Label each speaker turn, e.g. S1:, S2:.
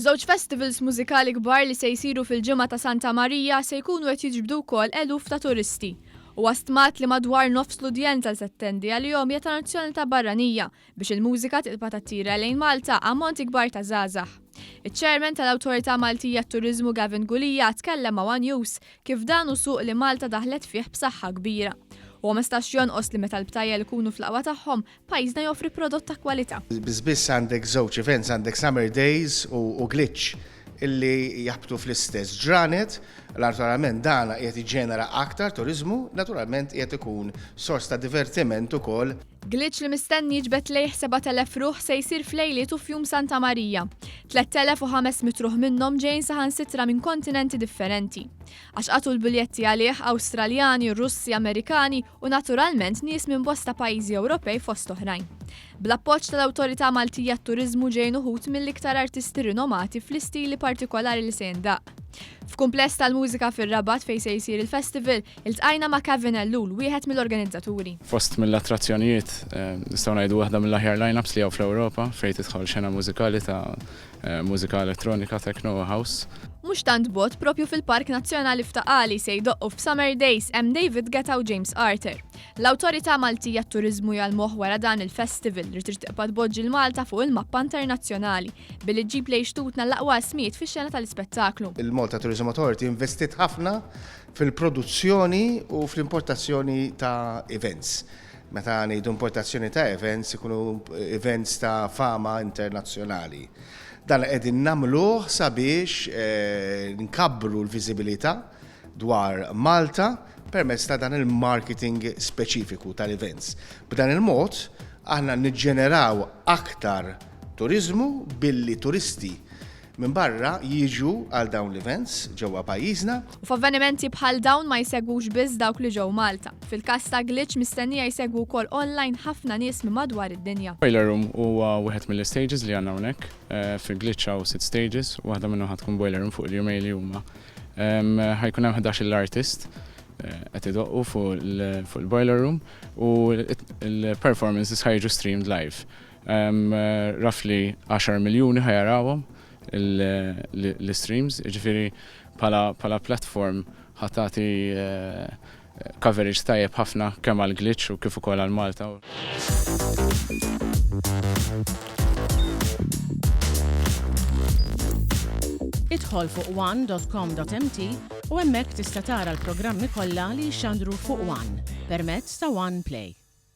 S1: Żewġ festivals mużikali kbar li se jsiru fil-ġimgħa ta' Santa Marija se jkunu qed jiġbdu wkoll eluf ta' turisti. Huwa stmat li madwar nofs l-udjenza li se ttendi għalihom hija ta' nazzjonalità barranija biex il-mużika tibqa' tattira lejn Malta ammonti kbar ta' żgħażagħ. Iċ-Chairman tal-Awtorità Maltija għat-Turiżmu Gavin Gulia tkellem ma' one News kif dan hu suq li Malta daħlet fih b'saħħa kbira. Huwa ma stax jonqos li meta l-btajjel ikunu fl-aqwa tagħhom, Pajjiżna joffri prodott ta' kwalità.
S2: Biss biss għandek żewġ events, għandek Summer Days u Glitch illi jaħbtu fl-istess ġranet. Naturalment dan qiegħed jiġġenera aktar turiżmu, naturalment qiegħed ikun sors ta' divertiment ukoll.
S1: Glitch li mistenni jiġbed lejh 7,000 ruħ se jsir f'lejliet u f'jum Santa Marija. 3,500 ruħ minnhom ġejjin saħansitra minn kontinenti differenti. Għax qatgħu l-biljetti għalih Awstraljani, Russi, Amerikani u naturalment nies minn bosta pajjiżi Ewropej fost oħrajn. Bl-appoġġ tal-Awtorità Maltija għat-Turiżmu ġejjin uħud mill-iktar artisti rinomati fl-istili partikolari li se jindaqq. F'kumpless tal-mużika fir-Rabat fejn se jsir il-festival, iltqajna ma' Kevin Ellul, wieħed mill-organizzaturi.
S3: Fost mill-attrazzjonijiet, nistgħu ngħidu waħda mill-aħjar line-ups li hawn fl-Ewropa fejn tidħol xena mużikali ta' Mużika elettronika, techno u house.
S1: Mhux tant bogħod, propju fil-Park Nazzjonali f'Ta' Qali se jdoqqu f'Summer Days hemm David Guetta u James Arthur. L-Awtorità Maltija għat-Turiżmu hija l-moħħ wara dan il-festival li trid tibqa' tpoġġi 'l Malta fuq il-mappa internazzjonali billi ġġib lejn xtutna l-aqwa ismijiet fix-xena tal-ispettaklu.
S2: Il-Malta Tourism Authority investiet ħafna fil-produzzjoni u fl-importazzjoni ta' events. Meta ngħidu importazzjoni ta' events ikunu events ta' fama internazzjonali. Dan qegħdin nagħmluh sabiex nkabbru l-viżibilità dwar Malta permezz ta' dan il-marketing speċifiku tal-events. B'dan il-mod aħna niġġeneraw aktar turiżmu billi turisti minn barra jiġu għal dawn l-events ġewwa pajjiżna.
S1: U f'avvenimenti bħal dawn ma jsegwux biss dawk li ġew Malta. Fil-każ ta' Glitch mistennija jsegwu wkoll online ħafna nies minn madwar id-dinja.
S3: Boiler Room huwa wieħed mill-istages li għandna hawnhekk. Fi Glitch hawn sitt stages, waħda minnhom ħa tkun Boiler Room fuq il-jumejn li huma. Ħa jkun hemm ħdax-il artist qed idoqqu fuq il-Boiler Room u l-performances ħa jiġu streamed live. Roughly 10 miljuni ħa jarawhom l-istreams, jiġifieri bħala platform ħa tagħti coverage tajjeb ħafna kemm għal Glitch u kif ukoll għal Malta.
S4: Idħol fuq one.com.mt u hemmhekk tista' tara l-programmi kollha li jixxandru fuq One permezz ta' One Play.